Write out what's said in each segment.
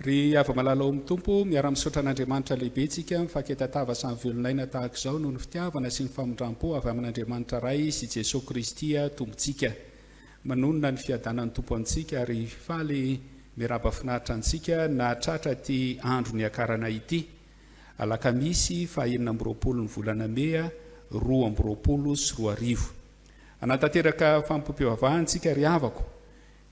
Ry hava-malala ao amin'ny Tompo, miara-misaotra an'Andriamanitra lehibe tsika mifanketatava samy velon'aina tahaka izao noho ny fitiavana sy ny famindram-po avy amin'Andriamanitra Ray sy Jesoa Kristy Tompontsika. Manonona ny fiadanan'ny Tompo antsika ary faly miarahaba finaritra antsika nahatratra ity andro niakarana ity, Alakamisy faha 26 ny volana Mey 2022. Hanatanteraka fanompoam-pivavahana isika ry havako.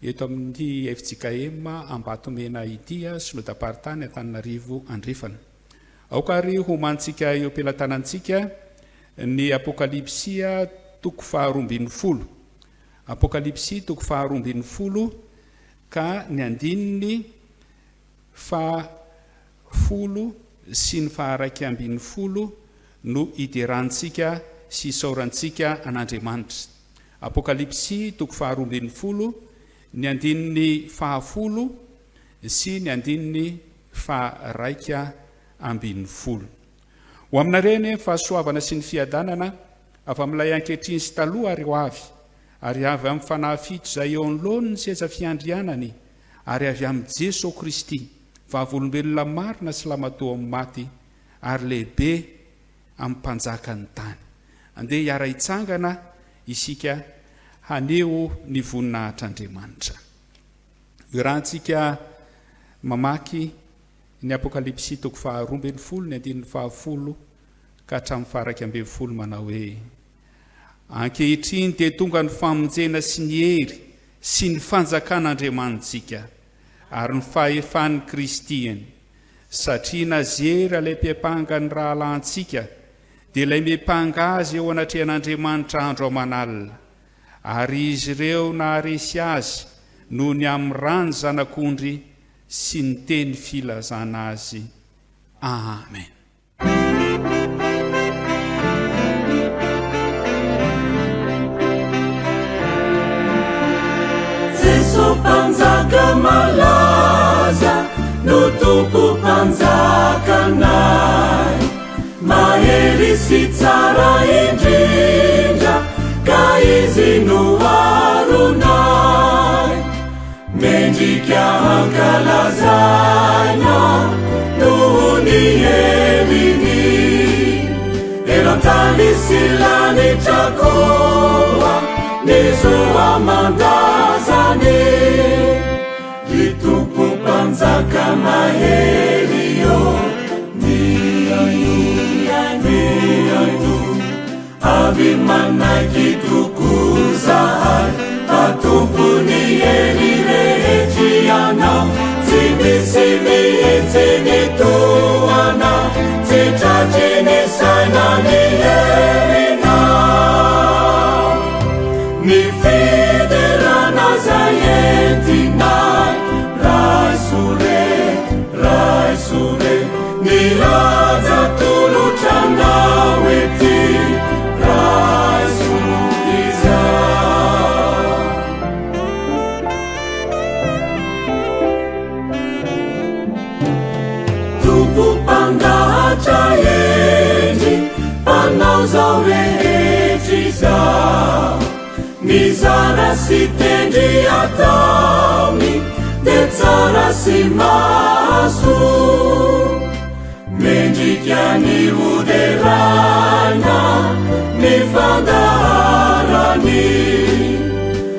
Eto amin'ity fjkm Ambatomena ity, Synodam-paritany Antananarivo Andrefana. Aoka àry homanintsika eo am-pelatanantsika ny Apokalypsy toko faharoa ambin'ny folo. Apokalypsy toko faharoa ambin'ny folo ka ny andininy faha-10 sy ny faha-11 no hiderantsika sy hisaorantsika an'Andriamanitra. Apokalypsy toko faharoa ambin'ny folo, ny andininy faha-10 sy ny andininy faha-11. Ho aminareo anie ny fahasoavana sy ny fiadanana avy amin'ilay ankehitriny sy taloha ary ho avy, ary avy amin'ny Fanahy fito izay eo anoloan'ny seza fiandrianany, ary avy amin'i Jesoa Kristy, vavolombelona marina sy lamatoa amin'ny maty, ary lehibe amin'ny mpanjakan'ny tany. Andeha hiara-hitsangana isika haneho ny voninahitr'Andriamanitra. Iarahantsika mamaky ny Apokalypsy toko faha-12 ny andininy faha-10 ka hatramin'ny faha-11 manao hoe, Ankehitriny dia tonga ny famonjena sy ny hery sy ny fanjakan'Andriamanitsika ary ny fahefan'ny Kristiany, Satria nazera ilay mpiampanga ny rahalahintsika, dia ilay miampanga azy eo anatrehan'Andriamanitra andro aman'alina, ary izy ireo naharesy azy noho ny amin'ny ran'ny Zanak'ondry sy ny teny filazana azy. Amen. Jeso Mpanjaka malaza no Tompo Mpanjakanay, mahery sy tsara indrindra ka Izy no aronay. Mendrika hankalazaina noho ny heriny. Eran-tany sy lanitra koa ny zo aman-dazany. Ry Tompo Mpanjaka mahery ô, mihainoa, mihainoa. Avy manaiky tokoa zahay fa Tompon'ny hery rehetra Ianao, tsy misy mihitsy ny toa Anao, tsy tratry ny saina ny herinao. Ny fiderana zay entinay, raiso re, raiso re. Ny haja atolotra anao ety, raiso izao. Tompo mpangahatra hendry, mpanao zao rehetra izao. Mizara sy tendry ataony dia tsara sy mahasoa. Mendrika ny hoderaina ny fandaharany.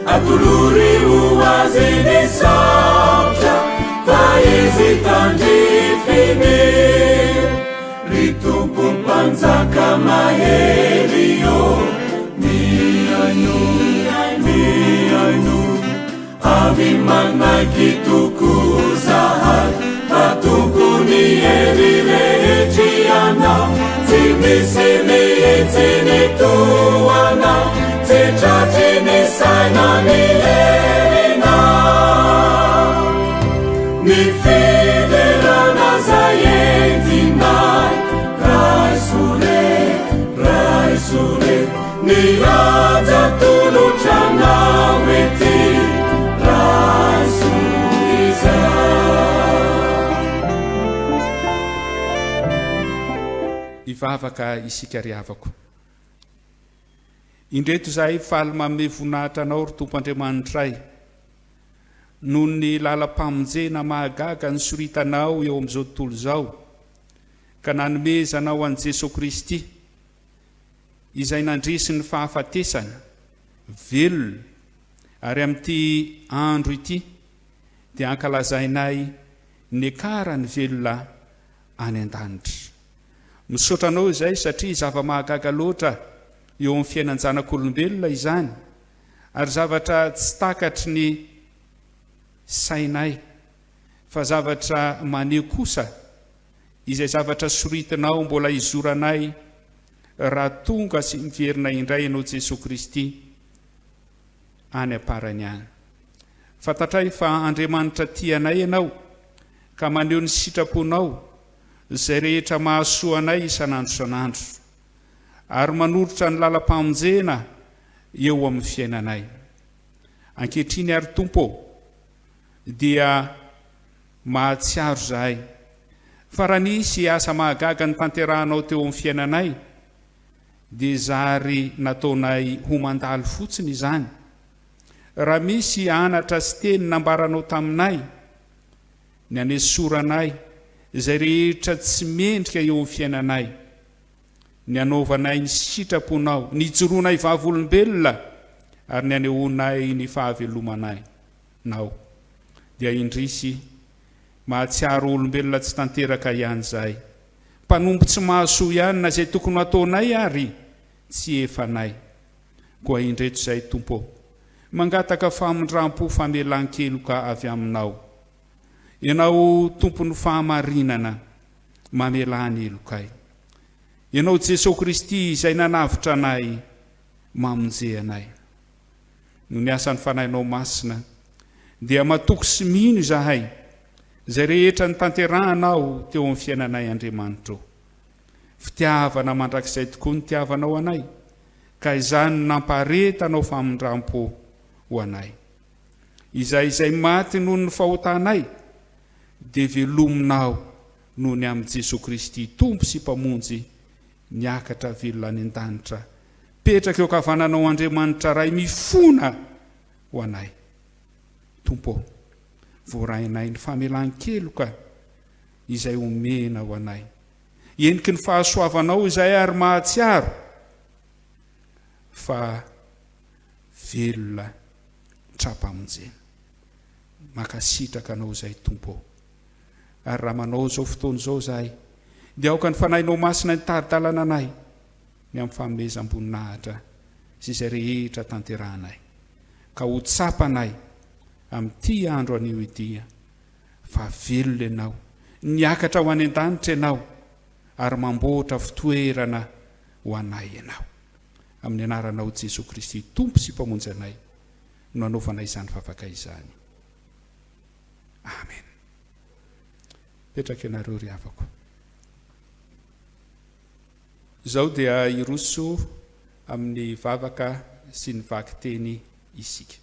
Atolory ho azy ny saotra fa izy tandrifiny. Ry Tompo Mpanjaka mahery ô, mihainoa, mihainoa, avy manaiky tokoa zahay, fa Tompon'ny hery rehetra Ianao, tsy misy mihitsy ny toa Anao, tsy tratry ny saina ny herinao. Ny fiderana zay entinay, raiso re, raiso re, ny haja atolotra anao ety, raiso izao. Hivavaka isika ry havako. Indreto izahay faly manome voninahitra Anao ry Tompo Andriamanitray. noho ny lalam-pamonjena mahagaga nosoritanao eo amin'izao tontolo izao, ka nanomezanao an'i Jesoa Kristy, izay nandresy ny fahafatesana, velona, ary amin'ity andro ity dia ankalazainay ny niakarany velona any an-danitra. Misaotra Anao izay satria zava-mahagaga loatra eo amin'ny fiainan-janak'olombelona izany ary zavatra tsy takatry ny sainay fa zavatra maneho kosa izay zavatra soritinao mbola hizoranay raha tonga sy miverina indray Ianao Jesoa Kristy any am-parany any. Fantatray fa Andriamanitra tia anay Ianao ka maneho ny sitraponao izay rehetra mahasoa anay isan'andro isan'andro ary manoritra ny lalam-pamonjena eo amin'ny fiainanay. Ankehitriny ary Tompo ô, dia mahatsiaro izahay fa raha nisy asa mahagaga notanterahanao teo amin'ny fiainanay dia zary nataonay ho mandalo fotsiny izany. Raha misy anatra sy teny nambaranao taminay, ny hanesoranay izay rehetra tsy mendrika eo amin'ny fiainanay, ny hanaovanay ny sitraponao, ny hijoroanay vavolombelona ary ny hanehoanay ny fahavelomanay Nao. Dia indrisy, mahatsiaro ho olombelona tsy tanteraka ihany izahay. Mpanompo tsy mahasoa ihany na izay tokony ho ataonay ary tsy efanay. Koa indreto izahay Tompo ô, mangataka famindrampo famelan-keloka avy Aminao. Ianao Tompon'ny fahamarinana, mamelà ny helokay. Ianao Jesoa Kristy izay nanavotra anay, mamonje anay. Noho ny asan'ny Fanahinao Masina, dia matoky sy mino izahay izay rehetra notanterahanao teo amin'ny fiainanay Andriamanitra ô. Fitiavana mandrakizay tokoa ny nitiavanao anay, ka izany no nampaharetanao famindrampo ho anay. Izay izay maty noho ny fahotanay dia velominao noho ny amin'i Jesoa Kristy Tompo sy Mpamonjy niakatra velona any an-danitra, petraka eo ankavananao Andriamanitra Ray mifona ho anay. Tompo ô, voarainay ny famelan-keloka izay omena ho anay. Heniky ny fahasoavanao izahay ary mahatsiaro fa velona tra-pamonjena. Mankasitraka Anao izahay Tompo ô. Ary raha manao izao fotoana izao izahay, dia aoka ny Fanahinao Masina hitari-dalana anay ny amin'ny fanomezam-boninahitra sy izay rehetra tanterahanay, ka ho tsapanay amin'ity andro anio ity fa velona Ianao, niakatra ho any an-danitra Ianao, ary mamboatra fitoerana ho anay Ianao. Amin'ny anaranao Jesoa Kristy Tompo sy Mpamonjy anay no anaovanay izany vavaka izany. Amen. Petraka ianareo ry havako. Izao dia hiroso amin'ny vavaka sy ny vakiteny isika.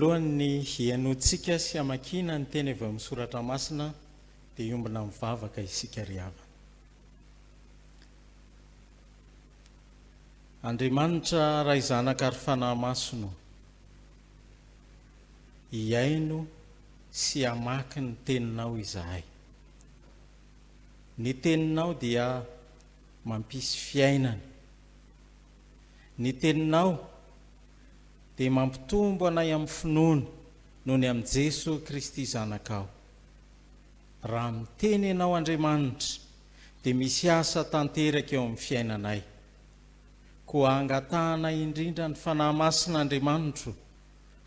Mialohan'ny hihainoantsika sy hamakiana ny teny avy ao amin'ny Soratra Masina dia hiombona mivavaka isika ry havana. Andriamanitra Ray Zanaka ary Fanahy Masina ô, hihaino sy hamaky ny teninao izahay. Ny teninao dia mampisy fiainana. Ny teninao dia mampitombo anay amin'ny finoana noho ny amin'i Jeso Kristy Zanakao. Raha miteny Ianao Andriamanitra dia misy asa tanteraka eo amin'ny fiainanay. Koa angatahanay indrindra ny Fanahy Masina Andriamanitro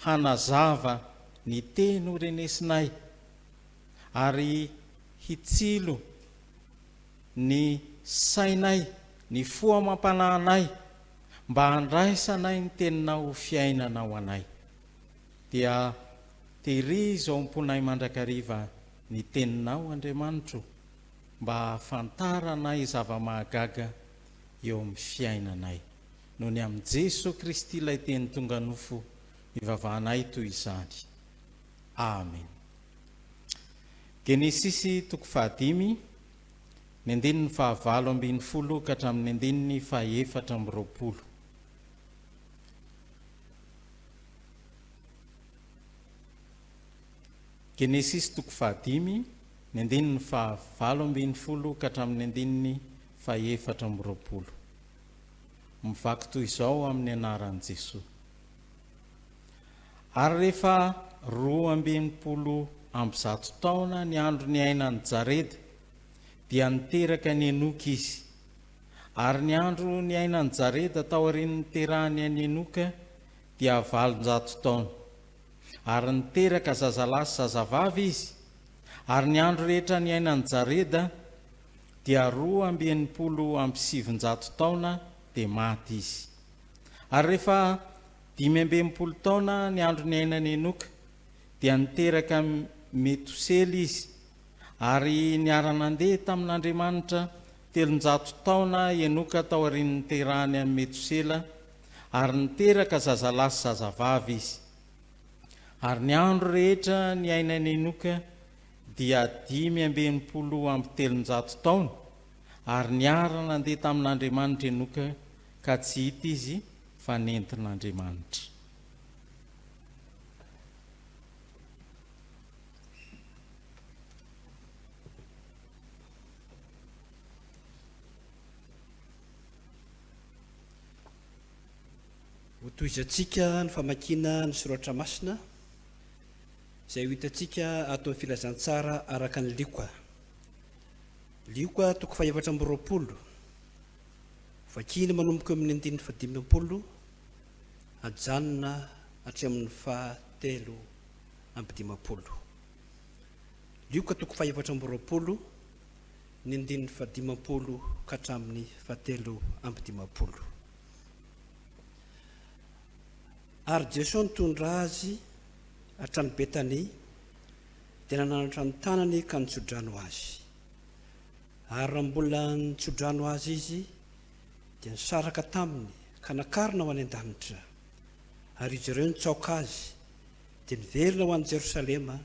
hanazava ny teny ho renesinay ary hitsilo ny sainay, ny fo amam-panahinay mba handraisanay ny Teninao ho fiainana ho anay. Dia tehirizo ao am-ponay mandrakariva ny Teninao, Andriamanitro, mba hahafantaranay zava-mahagaga eo amin'ny fiainanay. Noho ny amin'i Jeso Kristy ilay Teny tonga nofo, ivavahanay toy izany. Amen. Genesisy toko fahadimy, ny andininy fahavalo ambinifolo ka hatramin'ny andininy fahaefatra amby roapolo. Genesisy toko fahadimy, ny andininy fahavalo ambinifolo ka hatramin'ny andininy fahaefatra amby roapolo. Mivaky toy izao amin'ny anaran'i Jesoa. Ary rehefa 162 taona ny andro niainan'i Jareda, dia niteraka an'i Enoka izy. Ary ny andro niainan'i Jareda taorian'ny niterahany an'i Enoka dia 800 taona. Ary niteraka zazalahy sy zazavavy izy. Ary ny andro rehetra niainan'i Jareda dia 962 taona dia maty izy. Ary rehefa 65 taona ny andro niainan'i Enoka, dia niteraka an'i Metosela izy. Ary niara-nandeha tamin'Andriamanitra 300 taona Enoka taorian'ny niterahany an'i Metosela, ary niteraka zazalahy sy zazavavy izy. Ary ny andro rehetra niainan'i Enoka dia 365 taona, ary niara-nandeha tamin'Andriamanitra Enoka, ka tsy hita izy fa nentin'Andriamanitra. Hotohizantsika ny famakiana ny soratra masina izay ho hitantsika ato amin'ny filazantsara araka an'i Lioka. Lioka toko fahefatra amby roapolo. Vakina manomboka eo amin'ny andininy fahadimampolo hajanona hatramin'ny fahatelo 53. Lioka toko fahefatra amby roapolo, ny andininy fahadimampolo ka hatramin'ny fahatelo amby dimampolo. Ary Jesoa nitondra azy hatrany Betania, dia nananatra ny tanany ka nitsodrano azy. Ary raha mbola nitsodrano azy izy, dia nisaraka taminy ka nakarina ho any an-danitra. Ary izy ireo nitsaoka azy, dia niverina ho any Jerosalema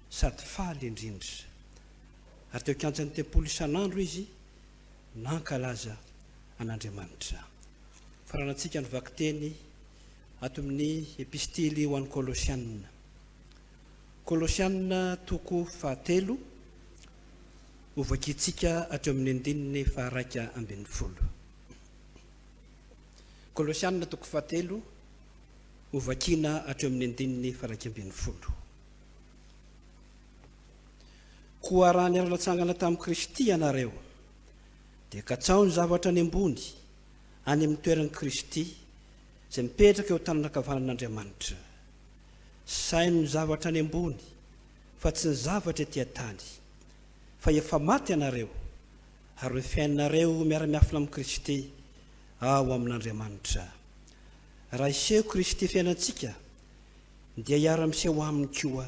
sady faly indrindra. Ary teo an-kianjan'ny tempoly isan'andro izy nankalaza an'Andriamanitra. Faranantsika ny vakiteny ato amin'ny Epistily ho an'ny Kolosiana. Kolosiana toko fahatelo, hovakintsika hatreo amin'ny andininy faharaika ambin'ny folo. Kolosiana toko fahatelo, Hovakina hatreo amin'ny andininy faha-11. Koa raha niara-natsangana tamin'i Kristy ianareo, dia katsaho ny zavatra any ambony, any amin'ny toeran'i Kristy, izay mipetraka eo an-tanana ankavanan'Andriamanitra. Saino ny zavatra any ambony, fa tsy ny zavatra ety an-tany. Fa efa maty ianareo, ary ny fiainanareo miara-miafina amin'i Kristy ao amin'Andriamanitra. Raha hiseho Kristy fiainantsika, dia hiara-miseho Aminy koa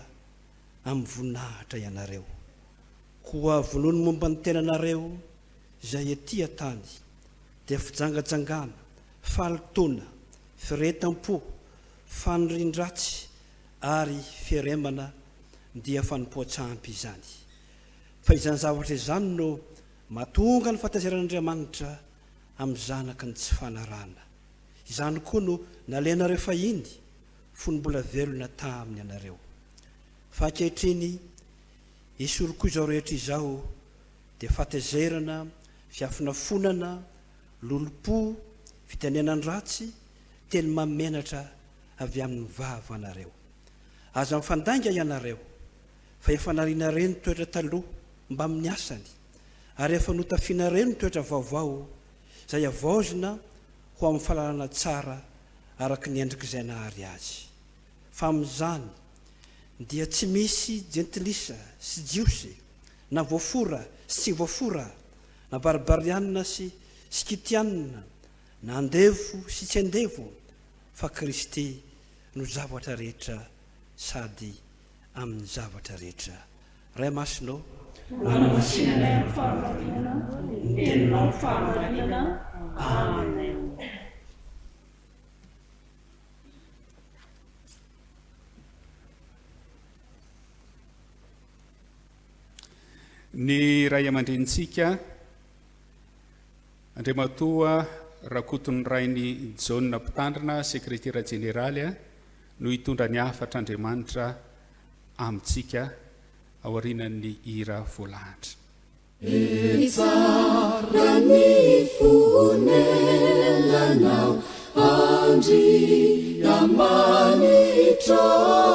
amin'ny voninahitra ianareo. Koa vonoy ny momba ny tenanareo izay ety an-tany, dia fijangajangana, fahalotoana, firehetam-po, fanirian-dratsy, ary fieremana dia fanompoan-tsampy izany. Fa izany zavatra izany no mahatonga ny fahatezeran'Andriamanitra amin'ny zanaky ny tsy fanarahana. Izany koa no nalehanareo fahiny, fony mbola velona taminy ianareo. Fa ankehitriny, esory koa izao rehetra izao, dia fahatezerana, fiafonafonana, lolompo, fitenenan-dratsy, teny mahamenatra avy amin'ny vavanareo. Aza mifandainga ianareo, fa efa narianareo ny toetra taloha mbamin'ny asany, ary efa notafianareo ny toetra vaovao, izay havaozina ho amin'ny fahalalana tsara araka ny endrik'izay nahary azy. Fa amin'izany dia tsy misy jentilisa sy jiosy, na voafora sy tsy voafora, na barbarianina sy skitianina, na andevo sy tsy andevo, fa Kristy no zavatra rehetra sady amin'ny zavatra rehetra. Ray Masina ô, Manamasinanay amin'ny fahamarinana, ny Teninao no fahamarinana. Amen. Ny ray aman-drenintsika, Andriamatoa Rakotonirainy Jaona Mpitandrina, Sekretera Jeneraly, no hitondra ny hafatr'Andriamanitra amintsika aorianan'ny hira voalahatra. Tsara ny fonelanao Andriamanitra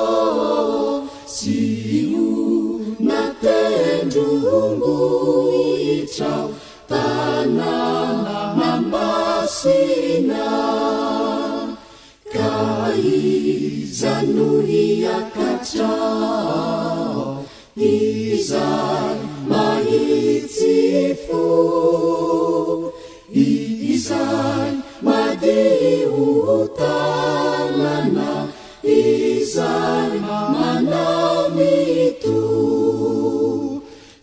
ô, Ziona tendrombohitrao, Tanàna masina. Ka iza no hiakatra ao, izay mahitsy fo, izay madio tanana, izay manao ny to.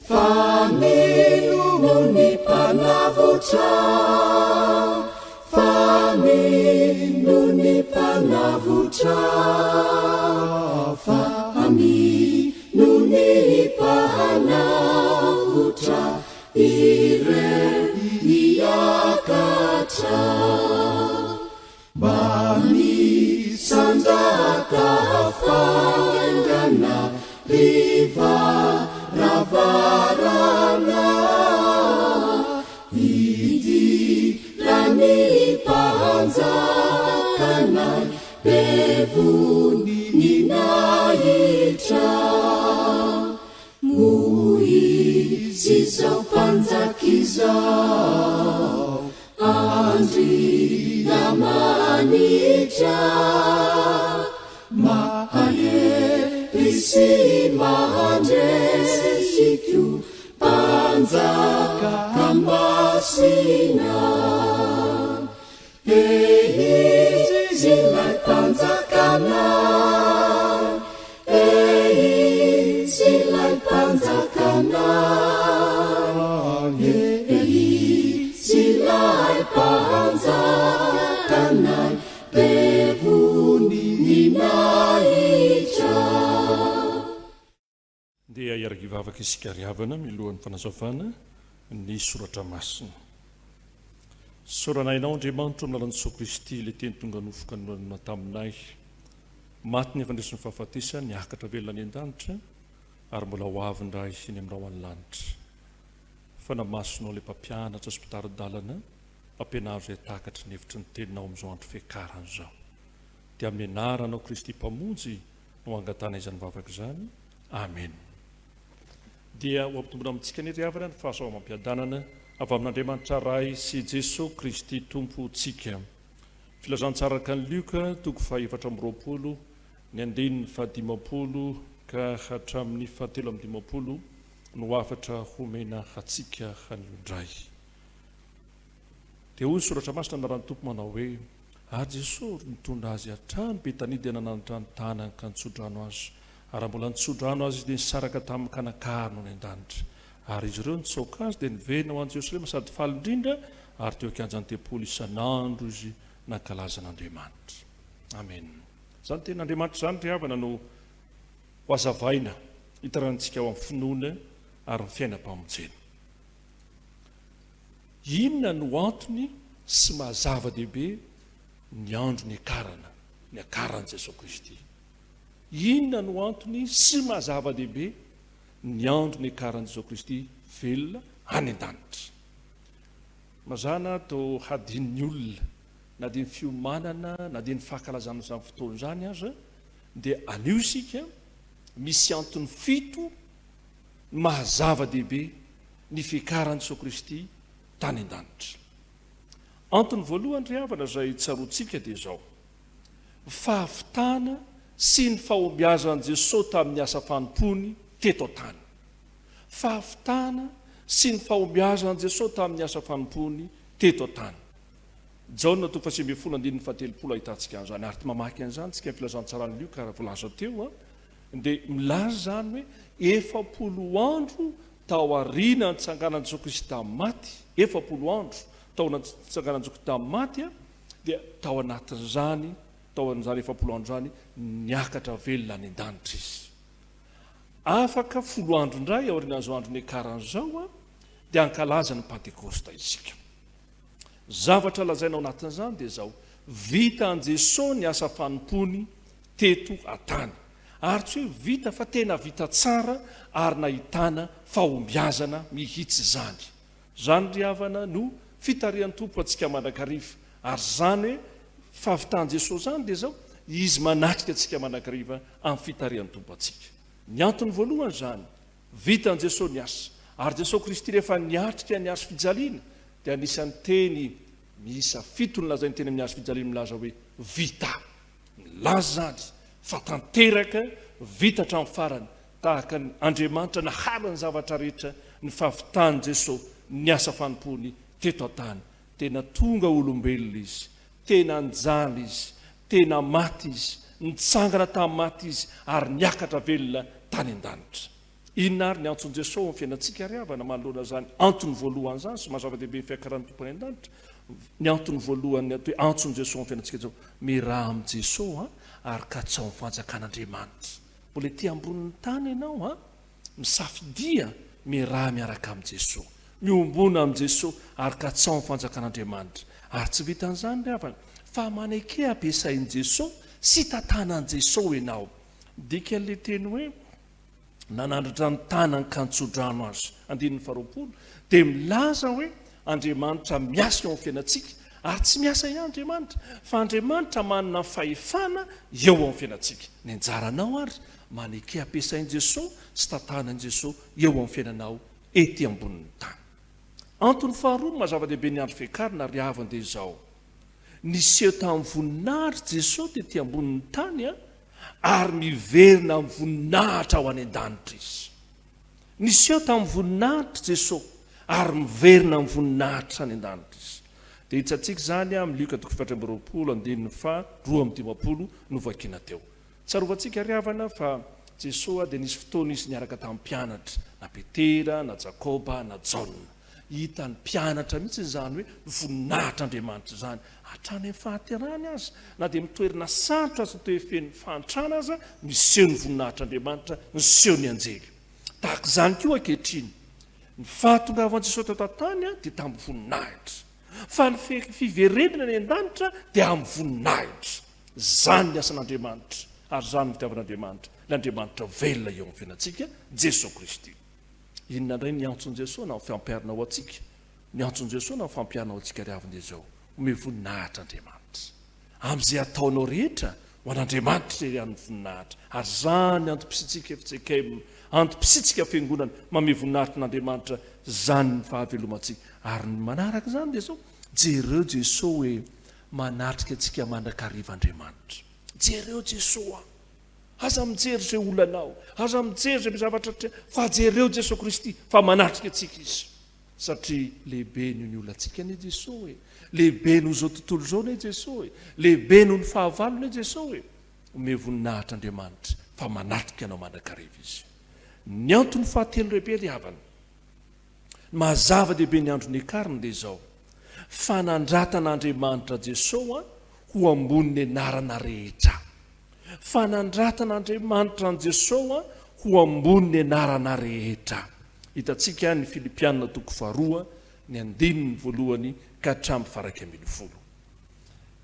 Fa mino ny Mpanavotra, fa mino ny Mpanavotra, fa mino ny Mpanavotra, ireo hiakatra. Mba misandrata hafaingana ry varavarana Hidiran'ny mpanjakanay be voninahitra Moa izy izao mpanjaka izao Andriamanitra mahery sy mahandresy koa Mpanjaka masina. Dia izy ilay Mpanjakanay, Dia izy ilay Mpanjakanay, Dia izy ilay Mpanjakanay be voninahitra. Ndeha hiara-hivavaka isika ry havana milohan'ny fanazavana ny soratra masina. Isaorana Anao Andriamanitro amin'ny alalan'i Jesoa Kristy ilay Teny tonga nofo ka nonina taminay. Maty nefa nandresy ny fahafatesana, niakatra velona any an-danitra ary mbola ho avy indray eny amin'ny rahona lanitra. Fanahy Masinao ilay Mpampianatra sy Mpitari-dalana, ampianaro izay takatry ny hevitry ny Teninao amin'izao andro fiakarana izao. Dia amin'ny anaranao Kristy Mpamonjy no angatahana izany vavaka izany. Amena. Dia ho ampitomboina amintsika anie ry havana ny fahasoavam-piadanana avy amin'Andriamanitra Ray sy Jesoa Kristy Tompontsika. Filazantsara araka an'i Lioka, toko faha-24, ny andininy faha-50 ka hatramin'ny faha-53 no hafatra homena antsika anio indray. Dia hoy ny Soratra Masina amin'ny anaran'ny Tompo manao hoe, Ary Jesosy nitondra azy hatrany Betania dia nananatra ny tanany ka nitsodrano azy. Ary raha mbola nitsodrano azy izy dia nisaraka taminy ka nankarina ho any an-danitra. Ary izy ireo nitsaoka azy dia niverina ho any Jerosalema sady faly indrindra, ary teo an-kianjan'ny tempoly isan'andro izy nankalaza an'Andriamanitra. Amena. Izany tenin'Andriamanitra izany ry havana no. Ho hazavaina, hitarantsika ao amin'ny finoana ary ny fiainam-pamonjena. Inona no antony sy maha zava-dehibe ny andro niakarana, niakaran'i Jesoa Kristy? Inona no antony sy maha zava-dehibe ny andro niakaran'i Jesoa Kristy velona any an-danitra? Mazàna toa hadinon'ny olona na dia ny fiomanana na dia ny fankalazana izany fotoana izany aza dia anio isika misy antony fito maha zava-dehibe ny fiakaran'i Jesoa Kristy tany an-danitra. Antony voalohany ry havana izay tsaroantsika dia izao, fahavitana sy ny fahombiazan'i Jesoa tamin'ny asa fanompoany teto an-tany. Fahavitana sy ny fahombiazan'i Jesoa tamin'ny asa fanompoany teto an-tany. Jaona toko faha-19 andininy faha-30 ahitantsika an'izany ary mamaky an'izany isika amin'ny filazantsaran'i Lioka raha voalaza teo dia milaza izany hoe 40 andro tao aoriana nitsanganan'i Jesoa Kristy tamin'ny maty, 40 andro tao nitsanganan'i Jesoa Kristy tamin'ny maty dia tao anatin'izany tao an'izany 40 andro izany niakatra velona any an-danitra izy. Afaka folo andro indray aorian'izao andro niakarany izao dia hankalaza ny Pantekosta isika. Zavatra lazaina ao anatin'izany dia izao, vitan'i Jesoa ny asa fanompoany teto an-tany. Ary tsy hoe vita fa tena vita tsara ary nahitana fahombiazana mihitsy izany. Izany ry havana no fitarihan'ny Tompo antsika mandrakariva. Ary izany hoe fahavitan'i Jesoa izany dia izao, Izy manatrika antsika mandrakariva amin'ny fitarihan'ny Tompo antsika. Ny antony voalohany izany, Vitan'i Jesoa ny asa. Ary Jesoa Kristy rehefa niatrika ny hazo fijaliana dia anisan'ny teny miisa fito nolazainy teny amin'ny hazo fijaliana milaza hoe vita. Milaza izany fa tanteraka, vita hatramin'ny farany, tahaka ny Andriamanitra nahary ny zavatra rehetra ny fahavitan'i Jesoa ny asa fanompoany teto an-tany. Tena tonga olombelona Izy, tena nijaly Izy, tena maty Izy, nitsangana tamin'ny maty Izy ary niakatra velona tany an-danitra. Inona àry ny antson'i Jesoa ao amin'ny fiainantsika ry havana manoloana izany antony voalohany izany sy maha zava-dehibe ny fiakaran'ny Tompo any an-danitra? Ny antony voalohany atao hoe antson'i Jesoa ao amin'ny fiainantsika dia izao, miraha amin'i Jesoa ary katsaho ny fanjakan'Andriamanitra. Mbola ety ambonin'ny tany ianao an! Misafidia miaraha miaraka amin'i Jesoa. Miombona amin'i Jesoa ary katsaho ny fanjakan'Andriamanitra. Ary tsy vitan'izany ry havana, fa maneke ampiasain'i Jesoa sy tantanan'i Jesoa ianao. Dikan'ilay teny hoe nanandratra ny tanany ka nitsodrano azy, andininy faharoapolo, dia milaza hoe Andriamanitra miasa eo amin'ny fiainantsika, ary tsy miasa ihany Andriamanitra, fa Andriamanitra manana fahefana eo amin'ny fiainantsika. Ny anjaranao ary Maneke ampiasain'i Jesoa sy tantanan'i Jesoa eo amin'ny fiainanao ety ambonin'ny tany. Antony faharoa maha zava-dehibe ny andro fiakarana ry havana dia izao, niseho tamin'ny voninahitry Jesoa tety ambonin'ny tany ary miverina amin'ny voninahitra ho any an-danitra Izy. Niseho tamin'ny voninahitry Jesoa ary miverina amin'ny voninahitra any an-danitra Izy. Dia hitantsika izany amin'ny Lioka toko 24 andininy faha 52 novakiana teo. Tsarovantsika ry havana fa Jesoa dia nisy fotoana Izy niaraka tamin'ny mpianatra, na Petera, na Jakoba, na Jaona. Hitan'ny mpianatra mihitsy izany hoe voninahitr'Andriamanitra izany. Hatrany amin'ny fahaterahany aza, na dia mitoerana sarotra sy toe feno fahantrana aza, miseho ny voninahitr'Andriamanitra, miseho ny anjely. Tahaka izany koa ankehitriny, ny fahatongavan'i Jesoa teto an-tany dia tamin'ny voninahitra. Fa ny fiverenana any an-danitra dia amin'ny voninahitra. Izany ny asan'Andriamanitra ary izany ny fitiavan'Andriamanitra, ilay Andriamanitra velona eo amin'ny fiainantsika, Jesoa Kristy. Inona indray ny antson'i Jesoa na ny fampiharina ho antsika? Ny antson'i Jesoa na ny fampiharina ho antsika ry havana dia izao, omeo voninahitra Andriamanitra. Amin'izay ataonao rehetra, ho an'Andriamanitra irery ihany ny voninahitra. Ary izany antom-pisiantsika fjkm, antom-pisiantsika Fiangonana, manome voninahitra an'Andriamanitra, izany ny fahavelomantsika. Ary ny manaraka izany dia izao, jereo Jesoa hoe Manatrika antsika mandrakariva Andriamanitra. Jereo Jesoa. Aza mijery izay olanao, aza mijery izay zavatra fa jereo Jesoa Kristy fa manatrika antsika Izy. Satria lehibe noho ny olantsika anie Jesoa e. Lehibe noho izao tontolo izao anie Jesoa e. Lehibe noho ny fahavalo anie Jesoa e. Omeo voninahitra Andriamanitra fa manatrika anao mandrakariva Izy. Ny antony fahatelo lehibe ry havana. Ny maha zava-dehibe ny andro nekariny dia izao, fanandratan'Andriamanitra Jesoa ho ambonin'ny anarana rehetra. Fanandratan'Andriamanitra an'i Jesoa ho ambonin'ny anarana rehetra. Hitantsika ny Filipiana toko faharoa, ny andininy voalohany ka hatramin'ny faha-11.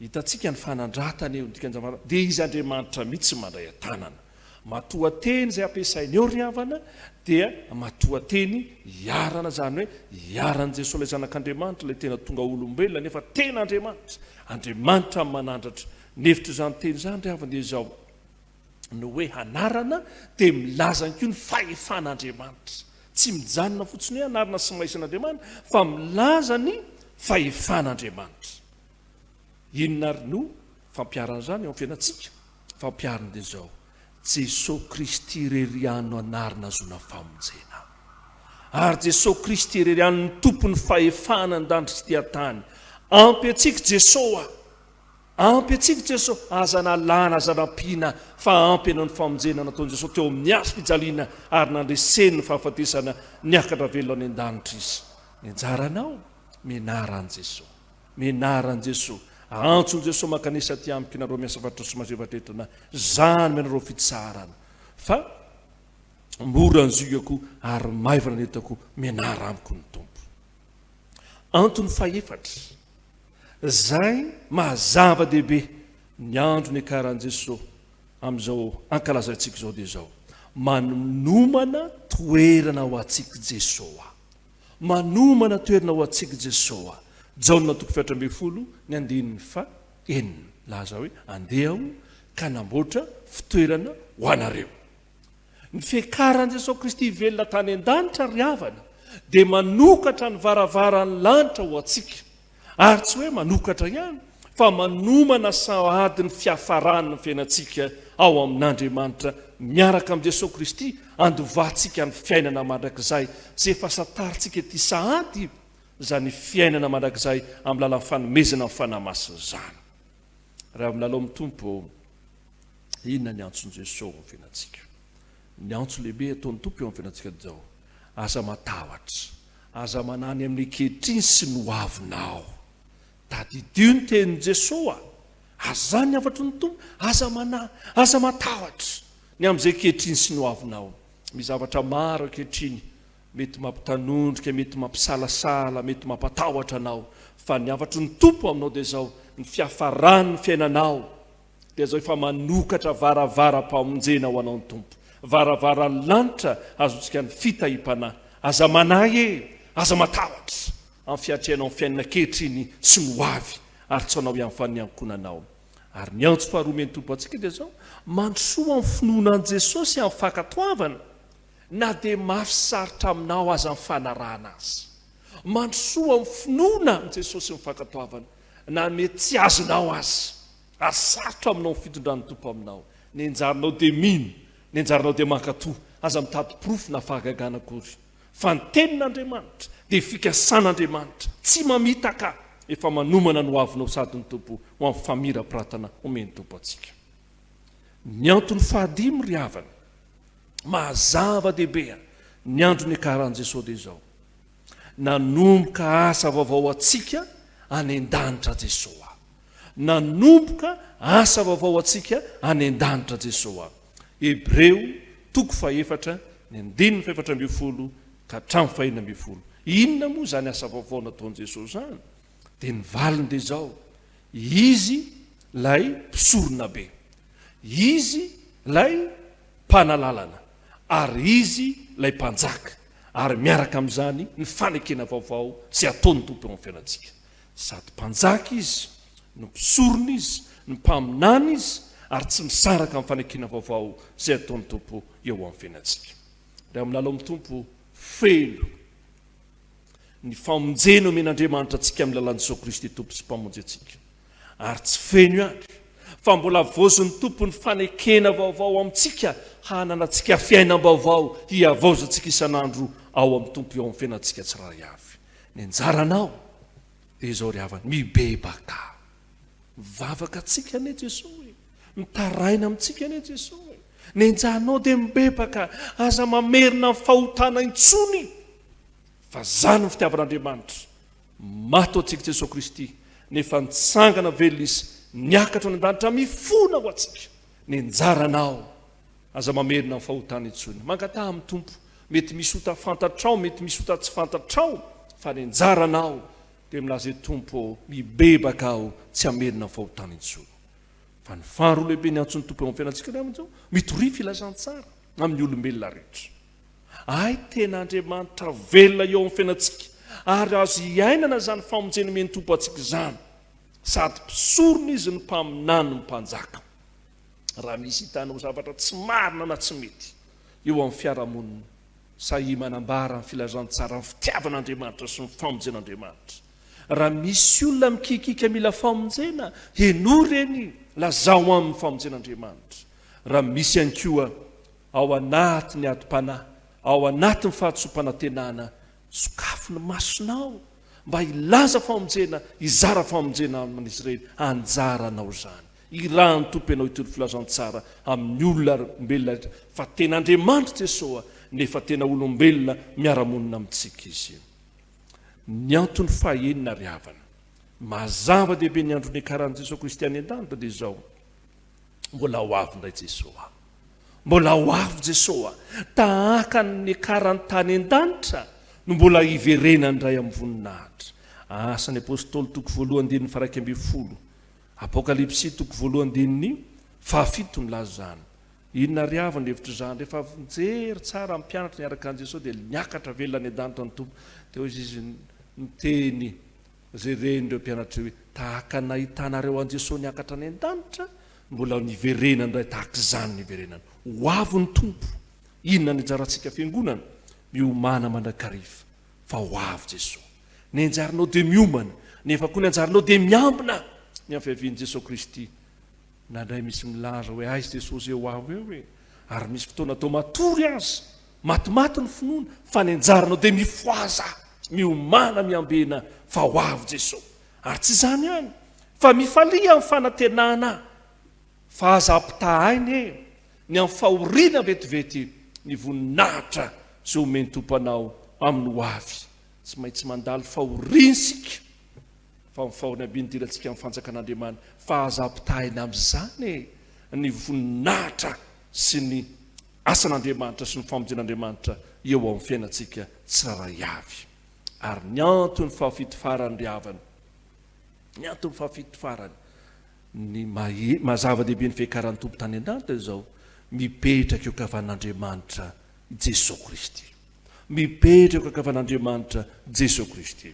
Hitantsika ny fanandratana eo, ny dikan-javatra, dia Izy Andriamanitra mihitsy mandray an-tanana. Matoanteny izay ampiasaina eo ry havana dia matoanteny iharana, izany hoe iharan'i Jesoa ilay Zanak'Andriamanitra, ilay tena tonga olombelona nefa tena Andriamanitra. Andriamanitra no manandratra. Ny hevitr'izany teny izany ry havana dia izao, ny hoe hanarana dia milaza ihany koa ny fahefan'Andriamanitra. Tsy mijanona fotsiny hoe anarana sy maisan'Andriamanitra fa milaza ny fahefan'Andriamanitra. Inona ary no fampiharana izany eo amin'ny fiainantsika? Fampiharana dia izao, Jesoa Kristy irery ihany no anarina ahazoana famonjena. Ary Jesoa Kristy irery ihany no Tompon'ny fahefana an-danitra sy ety an-tany. Ampy antsika Jesoa! Ampy antsika Jesoa! Aza nalana, aza nampiana, fa ampy anao ny famonjena nataon'i Jesoa teo amin'ny hazo fijaliana ary nandreseny ny fahafatesana, niakatra velona any an-danitra Izy. Ny anjaranao, mianara an'i Jesoa. Mianara an'i Jesoa. Antson'i Jesoa mankanesa aty amiko ianareo miasa faritra sy mazeva-dretona, Za no ianareo fitsaharana. Fa mora ny ziogako ary maivana ny entako, mianara amiko ny Tompo. Antony fahefatra izay maha zava-dehibe ny andro niakaran'i Jesoa amin'izao ankalazaintsika izao dia izao, manomana toerana ho antsika Jesoa. Manomana toerana ho antsika Jesoa. Jaona toko faha-14 ny andininy faha enina. Milaza hoe, Andeha aho ka hanamboatra fitoerana ho anareo. Ny fiakaran'i Jesoa Kristy velona tany an-danitra ry havana dia manokatra ny varavaran'ny lanitra ho antsika. Ary tsy hoe manokatra ihany fa manomana sahady ny fiafaran'ny fiainantsika ao amin'Andriamanitra miaraka amin'i Jesoa Kristy andovantsika ny fiainana mandrakizay izay efa santarintsika ety sahady izany fiainana mandrakizay amin'ny lalan'ny fanomezana ny Fanahy Masina izany. Raha milalao amin'ny Tompo, inona ny antson'i Jesoa ao amin'ny fiainantsika? Ny antso lehibe ataon'ny Tompo eo amin'ny fiainantsika dia izao, aza matahotra, Aza manahy ny amin'ny ankehitriny sy ny ho avinao. Tadidio ny tenin'i Jesoa, Aza ny hafatry ny Tompo, aza manahy, aza matahotra ny amin'izay ankehitriny sy ny ho avinao. Misy zavatra maro ankehitriny mety mampitanondrika, mety mampisalasala, mety mampatahotra anao, fa ny hafatry ny Tompo aminao dia izao, ny fiafaran'ny fiainanao Dia izao efa manokatra varavaram-pamonjena ho anao ny Tompo. Varavaran'ny lanitra azontsika ny fitahiam-panahy. Aza manahy e! Aza matahotra! Amin'ny fiatrehanao ny fiainana ankehitriny sy ny ho avy, ary tsy anao ihany fa ny ankohonanao. Ary ny antso faharoa omen'ny Tompo antsika dia izao, Mandrosoa amin'ny finoana an'i Jesosy amin'ny fankatoavana, na dia mafy sy sarotra aminao aza ny fanarahana Azy. Mandrosoa amin'ny finoana an'i Jesosy ny fankatoavana, na mety tsy azonao aza. Ary sarotra aminao ny fitondran'ny Tompo aminao. Ny anjaranao dia mino, ny anjaranao dia mankatò. Aza mitady porofo na fahagagana akory. Fa ny Tenin'Andriamanitra dia fikasan'Andriamanitra, tsy mamitaka, efa manomana ny hoavinao sady ny Tompo ho amin'ny famirapiratana omen'ny Tompo antsika. Ny antony fahadimy ry havana, maha zava-dehibe ny andro niakaran'i Jesoa dia izao, nanomboka asa vaovao ho antsika any an-danitra Jesoa. Nanomboka asa vaovao ho antsika any an-danitra Jesoa. Hebreo toko fahefatra ny andininy fahefatra ambinifolo ka hatramin'ny fahenina ambinifolo. Inona moa izany asa vaovao nataon'i Jesoa izany? Dia ny valiny dia izao, Izy ilay mpisoronabe. Izy ilay mpanalalana. Ary Izy ilay mpanjaka. Ary miaraka amin'izany ny fanekena vaovao izay ataon'ny Tompo eo amin'ny fiainantsika. Sady mpanjaka izy, no mpisorona izy, no mpaminany izy, ary tsy misaraka amin'ny fanekena vaovao izay ataon'ny Tompo eo amin'ny fiainantsika. Raha milalao amin'ny Tompo feno ny famonjena omen'Andriamanitra antsika amin'ny lalan'i Jesoa Kristy Tompo sy Mpamonjy antsika, ary tsy feno ihany, fa mbola havaozin'ny Tompo ny fanekena vaovao amintsika hananantsika fiainam-baovao hihavaozantsika isan'andro ao amin'ny Tompo eo amin'ny fiainantsika tsirairay avy. Ny anjaranao dia izao ry havana, mibebaka. Mivavaka antsika anie Jesoa e. Mitaraina amintsika anie Jesoa e. Ny anjaranao dia mibebaka, aza mamerina ny fahotana intsony. Fa zany ny fitiavan'Andriamanitra. Maty ho antsika Jesoa Kristy, nefa nitsangana velona Izy, niakatra any an-danitra mifona ho antsika. Ny anjaranao, aza mamerina ny fahotana intsony. Mangataha amin'ny Tompo. Mety misy ota fantatrao, mety misy ota tsy fantatrao, fa ny anjaranao dia milaza hoe Tompo ô, mibebaka aho, tsy hamerina ny fahotana intsony. Fa ny faharoa lehibe niantson'ny Tompo eo amin'ny fiainantsika dia amin'izao, mitoria filazantsara amin'ny olombelona rehetra. Hay tena Andriamanitra velona eo amin'ny fiainantsika ary azo iainana izany famonjena omen'ny Tompo antsika izany. Sady mpisorona izy no mpaminany no mpanjaka. Raha misy hitanao zavatra tsy marina na tsy mety eo amin'ny fiarahamonina, sahia manambara ny filazantsaran'ny fitiavan'Andriamanitra sy ny famonjen'Andriamanitra. Raha misy olona mikiakiaka mila famonjena, henoy ireny, lazao aminy ny famonjen'Andriamanitra. Raha misy ihany koa ao anatin'ny adim-panahy, ao anatin'ny fahadisoam-panantenana, sokafy ny masonao mba hilaza famonjena, hizara famonjena amin'izy ireny, anjaranao izany. Irahan'ny Tompo ianao hitory filazantsara amin'ny olona olombelona rehetra fa tena Andriamanitra Jesoa nefa tena olombelona miara-monina amintsika Izy. Ny antony fahenina ry havana, maha zava-dehibe ny andro niakaran'i Jesoa Kristy any an-danitra dia izao, mbola ho avy indray Jesoa. Mbola ho avy Jesoa. Tahaka ny niakarany tany an-danitra no mbola hiverenany indray amin'ny voninahitra. Asan'ny Apostoly toko voalohany andininy faha 11. Apokalypsy toko voalohany andininy fahafito milaza izany. Inona ary avy ny hevitr'izany? Rehefa avy nijery tsara ny mpianatra niaraka an'i Jesoa dia niakatra velona any an-danitra ny Tompo. Dia hoy izy niteny izay ren'ireo mpianatra hoe tahaka ny nahitanareo an'i Jesoa niakatra any an-danitra, mbola niverenany indray tahaka izany niverenany. Ho avy ny Tompo. Inona ny anjarantsika fiangonana? Miomàna mandrakariva fa ho avy Jesoa. Ny anjaranao dia miomana, nefa koa ny anjaranao dia miambina ny amin'ny fiavian'i Jesoa Kristy. Indraindray misy milaza hoe aiza Jesosy eo aho eo e! Ary misy fotoana toa matory aza, matimaty ny finoana, fa ny anjaranao dia mifohaza, miomàna, miambena fa ho avy Jesoa. Ary tsy izany ihany, fa mifalia amin'ny fanantenana, fa aza ampitahaina e, ny amin'ny fahoriana vetivety ny voninahitra izay omen'ny Tompo anao amin'ny ho avy. Tsy maintsy mandalo fahoriana isika. Fa ny fahoriambe nidirantsika amin'ny fanjakan'Andriamanitra, fa aza ampitahaina amin'izany e, ny voninahitra sy ny asan'Andriamanitra sy ny famonjen'Andriamanitra eo amin'ny fiainantsika tsirairay avy. Ary ny antony fahafito farany ry havana, ny antony fahafito farany, ny maha zava-dehibe ny fiakaran'ny Tompo tany an-danitra izao, mipetraka eo ankavan'Andriamanitra Jesoa Kristy. Mipetraka eo ankavan'Andriamanitra Jesoa Kristy.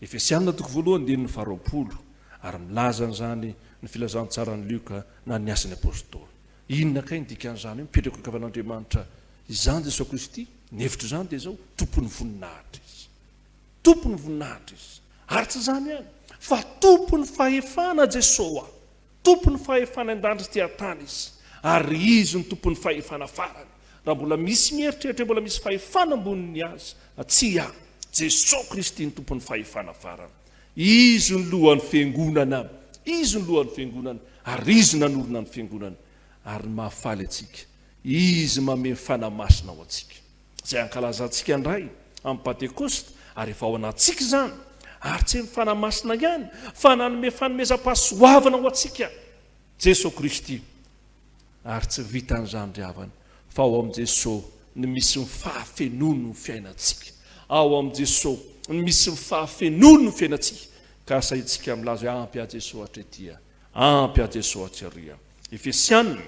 Efesiana toko voalohany andininy faharoapolo, ary milaza an'izany ny filazantsaran'i Lioka na ny Asan'ny Apostoly. Inona kay ny dikan'izany hoe mipetraka eo ankavan'Andriamanitra izany Jesoa Kristy? Ny hevitr'izany dia izao, Tompon'ny voninahitra Izy. Tompon'ny voninahitra Izy. Ary tsy izany ihany, fa Tompon'ny fahefana Jesoa. Tompon'ny fahefana an-danitra sy an-tany Izy, ary Izy no Tompon'ny fahefana farany. Raha mbola misy mieritreritra hoe mbola misy fahefana ambonin'ny Azy, tsia, Jesoa Kristy no Tompon'ny fahefana farany. Izy no Lohan'ny Fiangonana. Izy no Lohan'ny Fiangonana, ary Izy nanorina ny Fiangonana. Ary ny mahafaly antsika, Izy manome ny Fanahy Masina ho antsika. Izay ankalazantsika indray amin'ny Pantekosta, ary efa ao anatintsika izany, ary tsy ny Fanahy Masina ihany, fa nanome fanomezam-pahasoavana ho antsika Jesoa Kristy. Ary tsy vitan'izany ry havana, fa ao amin'i Jesoa no misy ny fahafenoan'ny ny fiainantsika. Ao amin'i Jesoa no misy ny fahafenoan'ny ny fiainantsika, ka asaintsika milaza hoe ampy ahy Jesoa hatretia, ampy ahy Jesoa hatreria. Efesiana.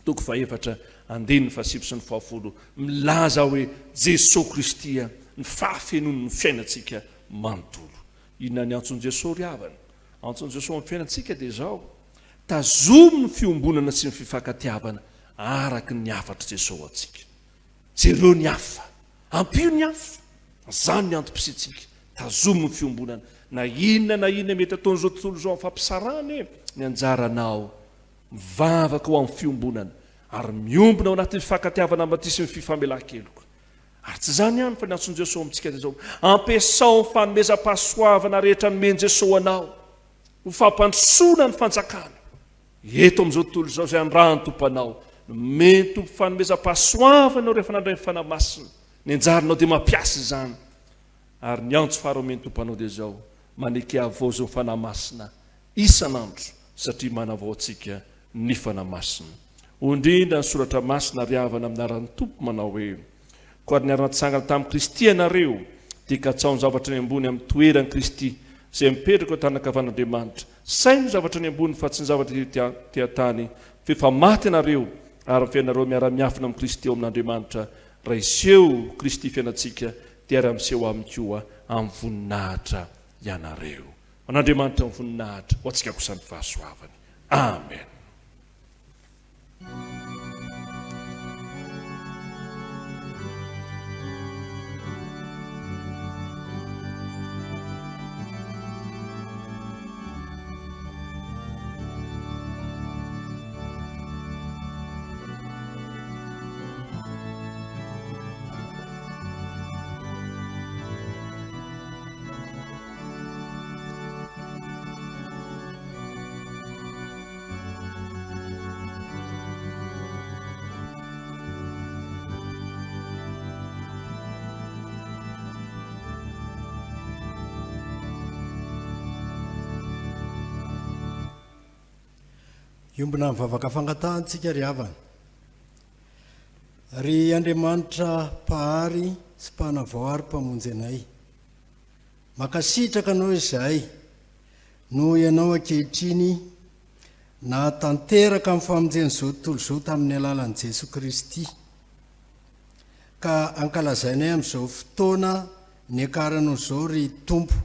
toko fahefatra andininy fahasivy sy ny fahafolo milaza hoe Jesoa Kristy ny fahafenoan'ny fiainantsika manontolo. Inona ny antson'i Jesoa ry havana? Antson'i Jesoa amin'ny fiainantsika dia izao, tazomy ny fiombonana sy ny fifankatiavana araka ny hafatr'i Jesoa ho antsika. Jereo ny hafa, ampio ny hafa, izany ny antom-pisiantsika, tazomy ny fiombonana. Na inona na inona mety ataon'izao tontolo izao amin'ny fampisarahana e, ny anjaranao Mivavaka ho amin'ny fiombonana ary miombona ao anatin'ny fifankatiavana madio sy ny fifamelan-keloka. Ary tsy izany ihany fa ny antson'i Jesoa amintsika dia izao, ampiasao ny fanomezam-pahasoavana rehetra nomen'i Jesoa anao ho fampandrosoana ny fanjakana eto amin'izao tontolo izao izay andrahan'ny Tompo anao. Nomen'ny Tompo fanomezam-pahasoavana ianao rehefa nandray ny Fanahy Masina. Ny anjaranao dia mampiasa izany. Ary ny antso faharoa omen'ny Tompo anao dia izao, maneke havaozy ny Fanahy Masina isan'andro satria manavao antsika. ny Fanahy Masina. Hoy indrindra ny Soratra Masina ry havana amin'ny anaran'ny Tompo manao hoe, Koa ary niara-nitsangana tamin'i Kristy ianareo, dia katsaho ny zavatra any ambony amin'ny toeran'i Kristy, izay mipetraka eo an-tanan-kavan'Andriamanitra. Saino ny zavatra any ambony fa tsy ny zavatra ety an-tany, fa efa maty ianareo, ary ny fiainanareo miara-miafina amin'i Kristy ao amin'Andriamanitra. Raha hiseho Kristy fiainantsika, dia hiara-miseho Aminy koa amin'ny voninahitra ianareo. Ho an'Andriamanitra ny voninahitra, ho antsika kosa ny fahasoavany. Amen. Hiombona amin'ny vavaka fangatahantsika ry havana. Ry Andriamanitra Mpahary sy Mpanavao ary Mpamonjy anay. Mankasitraka Anao izahay noho Ianao ankehitriny nahatanteraka ny famonjen'izao tontolo izao tamin'ny alalan'i Jesoa Kristy, ka ankalazainay amin'izao fotoana niakaranao izao ry Tompo.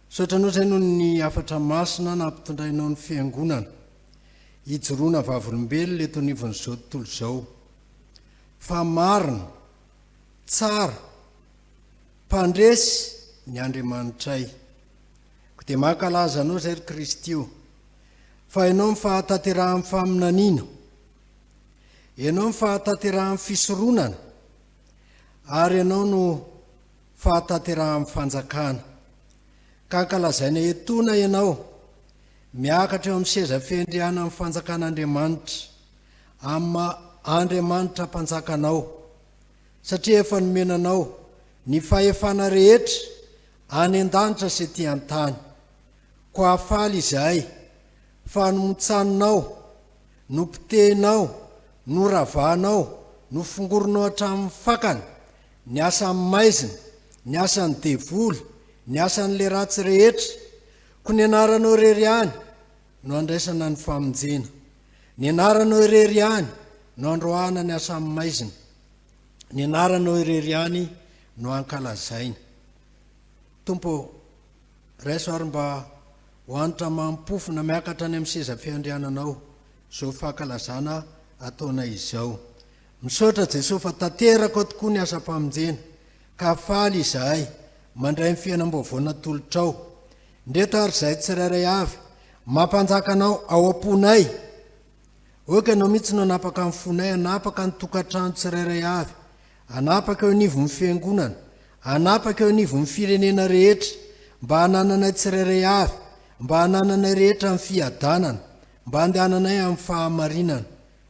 Misaotra Anao izahay noho ny hafatra masina nampitondrainao ny Fiangonana hijoroana vavolombelona eto anivon'izao tontolo izao fa marina, tsara, Mpandresy ny Andriamanitray. Koa dia mankalaza Anao izay ry Kristy o, fa Ianao ny fahatanterahan'ny faminaniana, Ianao ny fahatanterahan'ny fisoronana, ary Ianao no fahatanterahan'ny fanjakana. Ka ankalazaina etoana Ianao, miakatra eo amin'ny seza fiandrianan'ny fanjakan'Andriamanitra, amin'ny maha Andriamanitra Mpanjaka Anao. satria efa nomena anao ny fahefana rehetra any an-danitra sy ety an-tany. Koa faly izahay fa nomontsaninao, nopotehinao, noravanao, nofongorinao hatramin'ny fakany ny asan'ny maizina, ny asan'ny devoly, ny asan'ilay ratsy rehetra. Koa ny anaranao irery ihany no andraisana ny famonjena. Ny anaranao irery ihany no androahana ny asan'ny maizina. Ny anaranao irery ihany no ankalazaina. Tompo ô, raiso ary mba ho hanitra amam-pofona miakatra any amin'ny seza fiandriananao izao fankalazana ataonay izao. Misaotra Jesoa fa tanteraka ao tokoa ny asam-pamonjena ka faly izahay mandray ny fiainam-baovao natolotrao. Ndreto ary izahay tsirairay avy mampanjaka Anao ao am-ponay. Aoka Ianao mihitsy no hanapaka ny fonay, hanapaka ny tokantrano tsirairay avy, hanapaka eo anivon'ny fiangonana, hanapaka eo anivon'ny firenena rehetra, mba hanananay tsirairay avy, mba hanananay rehetra ny fiadanana, mba handehananay amin'ny fahamarinana,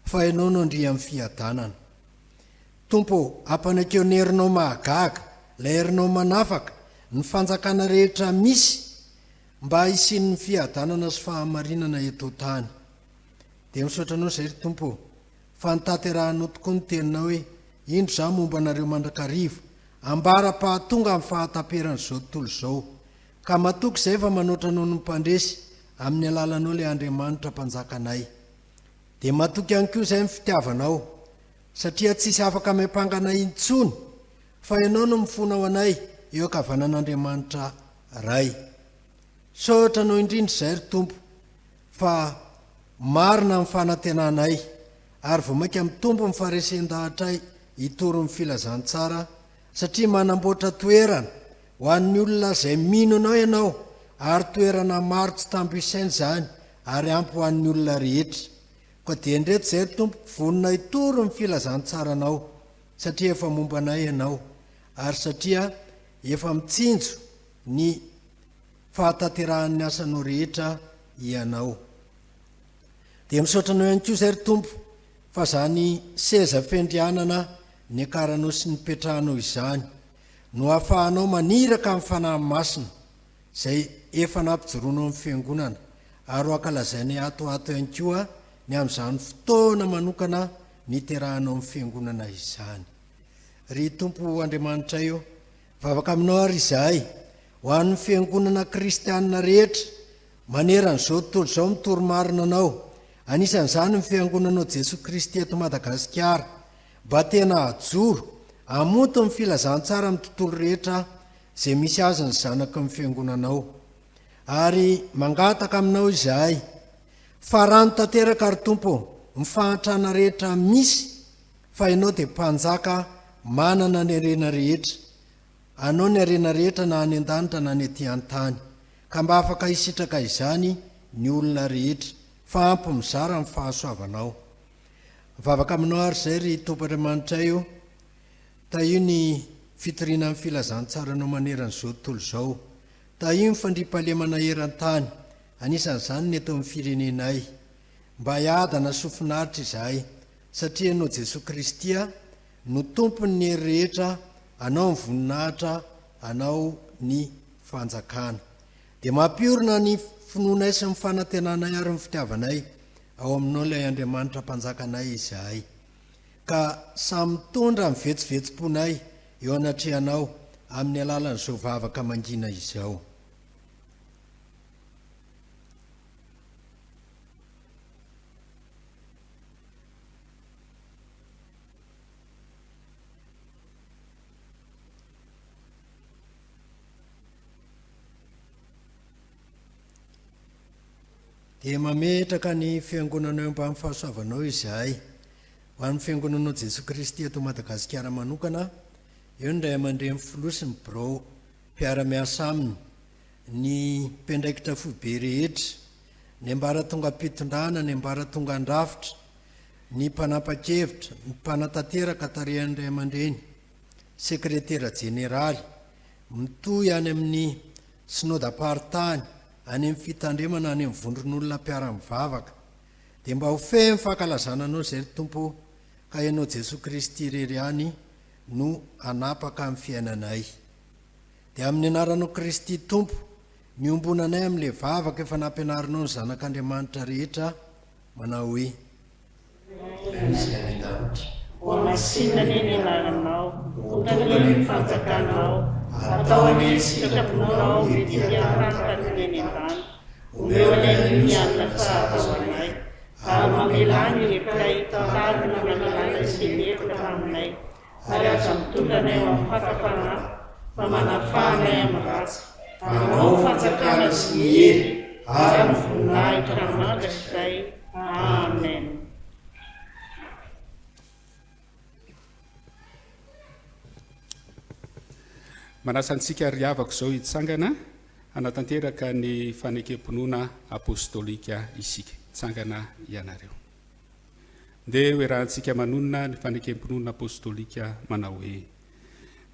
fa Ianao no Andrian'ny fiadanana. Tompo ô, ampanekeo ny herinao mahagaga, ilay herinao manafaka, ny fanjakana rehetra misy, mba hisian'ny fiadanana sy fahamarinana eto an-tany. Dia misaotra Anao izay, ry Tompo ô, fa notanterahinao tokoa ny Teninao hoe, Indro Izaho momba anareo mandrakariva, ambara-pahatonga amin'ny fahataperan'izao tontolo izao. Ka matoky izahay fa manoatra noho ny mpandresy, amin'ny alalanao ilay Andriamanitra Mpanjakanay. Dia matoky ihany koa izahay ny fitiavanao, satria tsisy afaka miampanga anay intsony, fa Ianao no mifona ho anay eo ankavanan'Andriamanitra Ray. Misaotra Anao indrindra izahay ry Tompo fa marina ny fanantenanay ary vao mainka mitombo ny faharesen-dahatray hitory ny filazantsara satria manamboatra toerana ho an'ny olona izay mino Anao Ianao ary toerana maro tsy tambo isaina izany ary ampy ho an'ny olona rehetra. Koa dia indreto izay ry Tompo vonona hitory ny filazantsaranao satria efa momba anay Ianao ary satria efa mitsinjo ny fahatanterahan'ny asanao rehetra Ianao. Dia misaotra Anao ihany koa izay ry Tompo fa izany seza fiandrianana niakaranao sy nipetrahanao izany no ahafahanao maniraka ny Fanahy Masina izay efa nampijoroanao ny Fiangonana. Ary ho ankalazainay ato ho ato ihany koa ny amin'izany fotoana manokana niterahanao ny Fiangonana izany. Ry Tompo Andriamanitray ô, mivavaka Aminao ary izahay, ho an'ny Fiangonana kristianina rehetra manerana izao tontolo izao mitory marina Anao, anisan'izany ny Fiangonanao Jesoa Kristy eto Madagasikara, mba tena hajoro, hamonto ny filazantsara amin'ny tontolo rehetra izay misy azy ny zanaky ny Fiangonanao. Ary mangataka Aminao izahay, farano tanteraka ry Tompo ô, ny fahantrana rehetra misy, fa Ianao dia Mpanjaka manana ny harena rehetra, Anao ny harena rehetra na any an-danitra na ny aty an-tany, ka mba afaka hisitraka izany ny olona rehetra, fa ampy mizara ny fahasoavanao. Mivavaka Aminao ary izay ry Tompo Andriamanitray ô, tahio ny fitoriana ny filazantsaranao manerana izao tontolo izao, Tahio ny fandriampahalemana eran-tany, anisan'izany ny eto amin'ny firenenay. Mba hiadana sy ho finaritra izahay, satria Ianao Jesoa Kristy no Tompon'ny hery rehetra, Anao ny voninahitra, Anao ny fanjakana. Dia mampiorina ny finoanay sy ny fanantenanay ary ny fitiavanay ao Aminao ilay Andriamanitra Mpanjakanay izahay. Ka samy mitondra ny vetsovetsom-ponay eo anatrehanao amin'ny alalan'izao vavaka mangina izao. Dia mametraka ny fiangonanao eo ambany fahasoavanao izahay. Ho an'ny Fiangonanao Jesoa Kristy eto Madagasikara manokana, eo ny Ray aman-dreny Filoha sy ny Birao mpiara-miasa aminy, ny mpiandraikitra foibe rehetra, ny ambaratongam-pitondrana, ny ambaratongan-drafitra, ny mpanapa-kevitra, ny mpanatanteraka tarihan'ny Ray aman-dreny Sekretera Jeneraly, mitohy any amin'ny Synodam-paritany, any amin'ny Fitandremana, any amin'ny vondron'olona mpiara-mivavaka. Dia mba ho feno fankalazana Anao izay ry Tompo o, ka Ianao Jesoa Kristy irery ihany no hanapaka ny fiainanay. Dia amin'ny anaranao Kristy Tompo, miombona anay amin'ilay vavaka efa nampianarinao ny zanak'Andriamanitra rehetra, manao hoe. Ray izay any an-danitra. Hohamasinina anie ny anaranao, ho tonga anie ny fanjakanao, atao anie ny sitraponao ety an-tany tahaka ny any an-danitra. Omeo anay anio ny hanina sahaza ho anay, ary mamelà ny helokay tahaka ny namelanay izay meloka taminay, ary aza mitondra anay ho amin'ny fakam-panahy, fa manafaha anay amin'ny ratsy. Anao ny fanjakana sy ny hery ary ny voninahitra mandrakizay. Amen. Manasa antsika ry havako izao hitsangana hanatanteraka ny fanekem-pinoana apostolika isika. Hitsangana ianareo. Ndeha hoerahantsika manonona ny fanekem-pinoana apostolika manao hoe,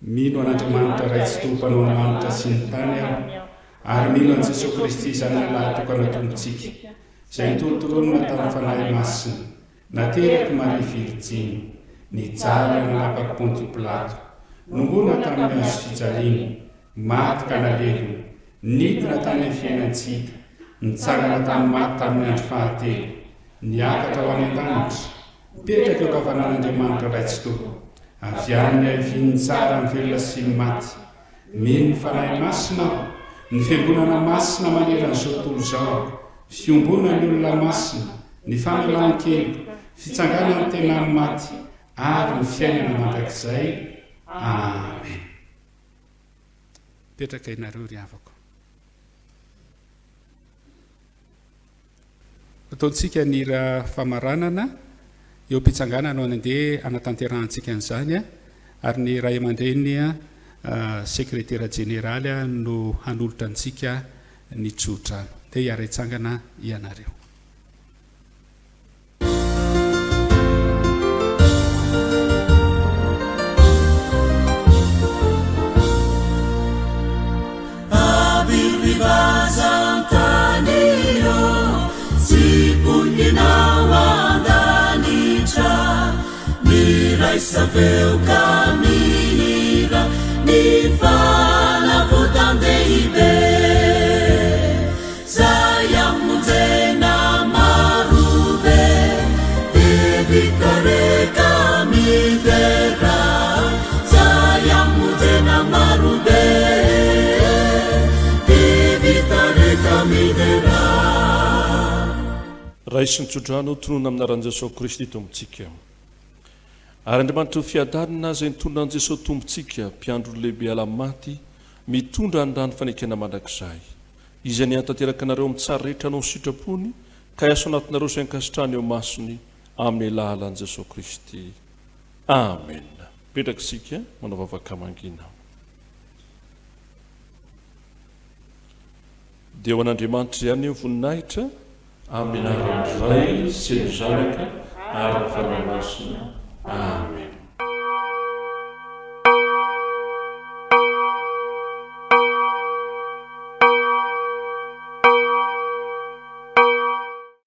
Mino an'Andriamanitra Ray Tsitoha Mpanao ny lanitra sy ny tany aho, ary mino an'i Jesoa Kristy Zanany Lahatokana Tompontsika, izay nitorontoronina tamin'ny Fanahy Masina, Naterak'i Maria Virjiny, nijaly nanapak'i Pontio Pilato, nongona tamin'ny hazo fijaliana, maty ka nalevina, nidina tany amin'ny fiainan-tsy hita, nitsangana tamin'ny maty tamin'ny andro fahatelo, niakatra ho any an-danitra, mipetraka eo ankavanan'Andriamanitra Ray Tsitoha, avy any niavian'ny tsara ny velona sy ny maty. Mino ny Fanahy Masina aho, ny Fiangonana masina manerana izao tontolo izao, fiombonan'ny olona masina, ny famelan-keloka, fitsanganan'ny tenan'ny maty, ary ny fiainana mandrakizay. Amen. Mipetraka ianareo ry havako. Ataontsika ny hira famaranana eo am-pitsanganana no andeha hanatanterahantsika an'izany ary ny ray aman-dreny sekretera jeneraly no hanolotra antsika ny tsodrano. Ndeha hiara-hitsangana ianareo. Raiso ny tsodrano tononina amin'ny anaran'i Jesoa Kristy Tompontsika. Ary Andriamanitry ny fiadanana izay nitondra an'i Jesoa Tompontsika, Mpiandry lehibe ala-maty, mitondra ny rano fanekena mandrakizay. Izy anie hahatanteraka anareo amin'ny tsara rehetra hanao ny sitrapony, ka hiasa ao anatinareo izay ankasitrahany eo imasony, amin'ny alalan'i Jesoa Kristy. Amena. Mipetraka isika, manao vavaka mangina. Dia ho an'Andriamanitra ihany ny voninahitra, amin'ny anaran'ny Ray sy ny Zanaka ary ny Fanahy Masina. Amena.